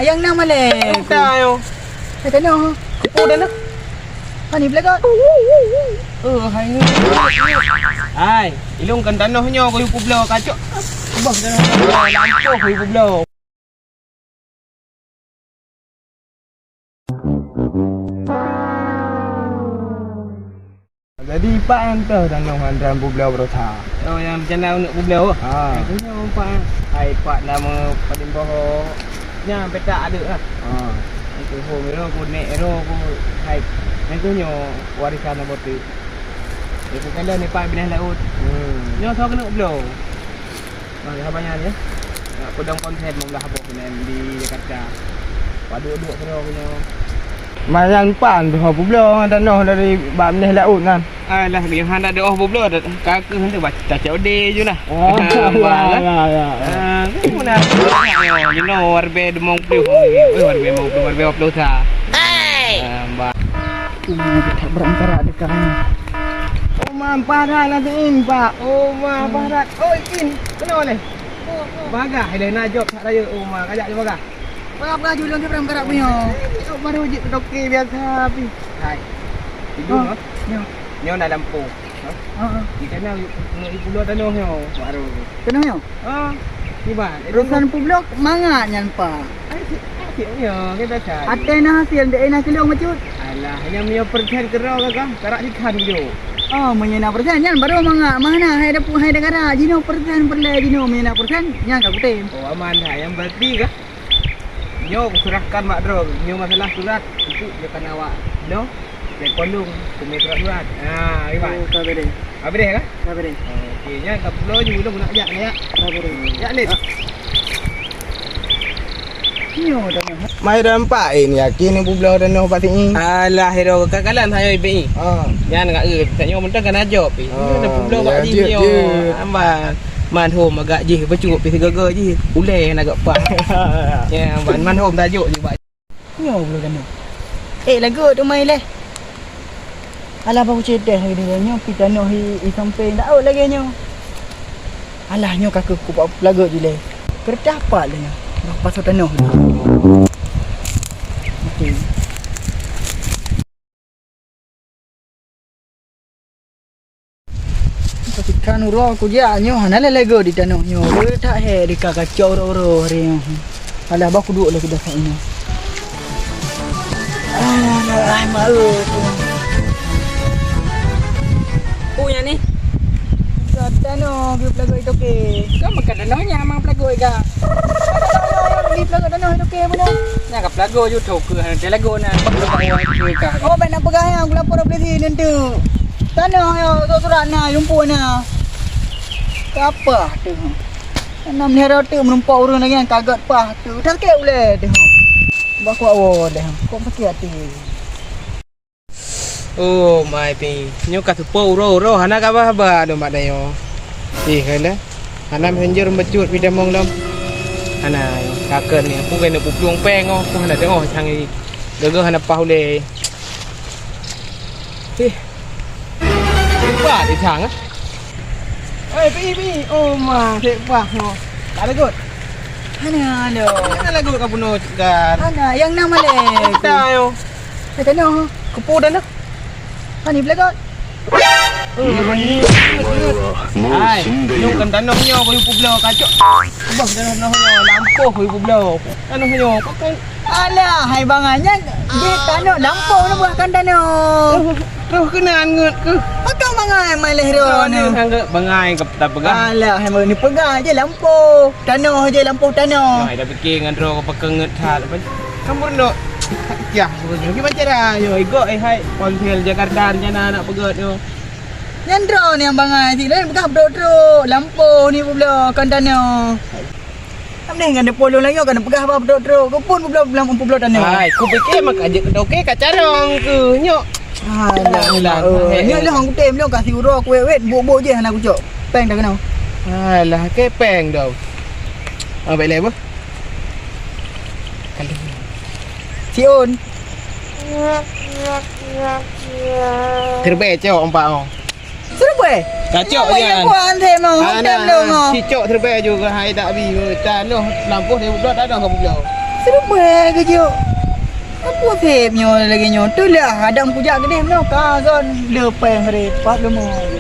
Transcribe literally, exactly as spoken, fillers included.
Nyang na malèe. Entah, yo. Hai tanoh. Keupeu tanoh. Hani belagat. Oh, hai. Hai, ilong kan tanoh nyoe keu yue peubloe kacok. Bah tanoh nyoe lampôh keu yue peubloe. Jadi, Pak, nyang toh tanoh ngon dram peubloe baroesa? Oh, nyang rencana uneuk peubloe? Ha. Nyang tu nyoe, Pak. Hai, Pak, nama paling boh. Nyang petak adeuek lah. Ha. Itu ho mero ku nek ero ku hai. Nyang tu nyoe warisan Abah Teuk. Dia ku kala ni, Pak, binéh laôt. Hmm. Nyoe soe keuneuk bloe. Nah, haba nyan ya. Nak peudong konten meunggah boh nyan di Jakarta. Padub-dub keudroe nyoe. Mayan pan tu peubloe ngon tanoh dari bak binéh laôt nyan. Alah, dia hana ada oh peubloe, ka keuh tu baca code je lah. Oh, ya, ya, ya. Ah, kan meunan. Jinoe warbe demong ploh. Eh, warbe demong ploh, warbe ploh sa. Hai. Ah, bah. Uh, tak berangkarak dekat ni. Oma, parat lah tu, Pak. Oma, parat. Oi, In, keunoe lé. Bagah lé na job that raya. Oma, kajak je bagah. Bagah-bagah julong ke berangkarak punya. Baru jeuet toke biasa pi. Hai. Tidur, ha? Nyoe na lampu. Ha? Ha, ha. Di sana, di pulo tanoh nyoe, baru. Tanoh nyoe? Ha, kiban. Urusan peubloe mangat nyan, Pak. Asyik, asyik nyoe, kita cari. Até na hasil, dek na kilong bacut. Alah, hanya meunyoe persen keudroe ka, karak ikan je. Oh, meunyoe na persen, nyan baru mangat. Mana hai dapur, hai negara, jinoe persen peureulèe jinoe, meunyoe na persen, nyan ka kutem. Oh, aman dah, yang berarti kah? Nyoe kuserahkan mak droe, nyoe masalah surat, untuk dia kena awak. Nyoe. Telepon dong, keumiet surat-surat. Ha, Iwan. Oh, ka beureh. Ka beureh kah? Ka beureh. Oh, okey, nyan ka peulo ju dong nak jak, nak jak. Ka beureh. Jak, Lin. Nyoe dah nyoe. Mai dah empat, eh, ni yakin ni peubloe dah nyoe pasti ni. Alah, hero kakalan saya ibe ni. Ha. Nyan ngak eh, tak nyoe mentang kan ajok pi. Nyoe dah peubloe bak jih nyoe. Amban. Man hom agak jih, becup pi sigaga jih. Ulèe nak agak pah. Ya, man, man hom tajok jih bak. Nyoe bulu tanoh. Eh, lagu tu mai leh. Alah, bah kucedeh lagèe nyoe, pi tanoh i, i sampéng daot lagèe nyoe. Alah, nyoe ka keuh kupak pelagot jih leh. Keureutah pat lé nyoe. Bah pasoe tanoh lé. Okey. Tapi kan uroe kujak nyoe hana lé lego di tanoh nyoe. Beutak he deka kacok uroe-uroe hari nyoe. Alah, bah kuduek lé keudah kat inoe. Alah, ai, maeu. Ku nyan ni? Ka tanoh, geupelagoe toke. Ka makan tanoh nyan, mang pelagoe ka. Geupelagoe tanoh toke bunoe. Nyan ka pelagoe ju toke, hana telagoe na. Ka. Oh, bèk na peugah nyan, kulapor polisi nanti. Tanoh nyoe, surat-surat na, lumpur na. Ka apa tu? Hana meulihara teuk meureumpok ureueng lagèe nyan, ka gèt pah teuk. Sakét ulèe teuh. Bah kuat woe lé. Kok sakét até. Oh, mai pi. Nyoe ka seupôt uroe-uroe hana kabar-kabar lom bak tanyoe. Ih, keuneuk. Hana messenger meucut pi tamong lom. Hana, ka keuneuk ni. Aku keuneuk peuplueng péng oh. Aku hana teuoh cang ni. Gaga hana pah ulèe. Ih. Lupa di cang ah. Oi, pi, pi. Oh, ma, sek pah ho. Tak ada gut. Hana, hana. Hana lagu ka bunoe kan. Hana, yang nama leh. Kita yo. Saya tanya, kepu dah nak. Hani belagat. Hai, lu kan tanah nyo, kau ibu belah kacok. Bah tanah nyo, lampuh kau ibu belah. Tanah nyo, kau kan. Alah, hai bangai nyan. Di tanah lampuh ni buah kan tanah. Roh kena angut ke? Pakon bangai mai leh roh ni. Sangat bangai ke tak pegang. Alah, hai ni pegang je lampuh. Tanah je lampuh tanah. Hai dah fikir ngan roh kau pakai nget hat. Kamu nak kiah sebenarnya. Gimana cara? Yo, igok eh hai. Ponsel Jakarta rencana nak pegot tu. Nyan droe nyang bangai sit laén peugah bedok trok, lampôh ni peubloe kon tanoh. Amdeh ngon deungon lagèe nyoe kan peugah bah bedok trok, keupeue peubloe lam peubloe tanoh. Hai, kupike maka jeuet keu toke ka carông keu nyoe. Alah, alah, alah. Nyoe lôn kutem lôn kasih uroe kuwèt-wèt, buk-buk jih hana kucok. Péng dah keunoe. Alah, ke péng dah. Ah, baik lé bah. Siôn. Terbeh cok empat oh. Serupai. Kacok je. Yang buat antai mau, hotel dong mau. Cicok terbeh juga hai tak bi. Tanoh lampôh dia budak tanoh kau budak. Seureubai geujok. Apa seb nyoe lagèe nyoe? Teulah adam kujak keudeh meunoe ka gon le péng repat leumo.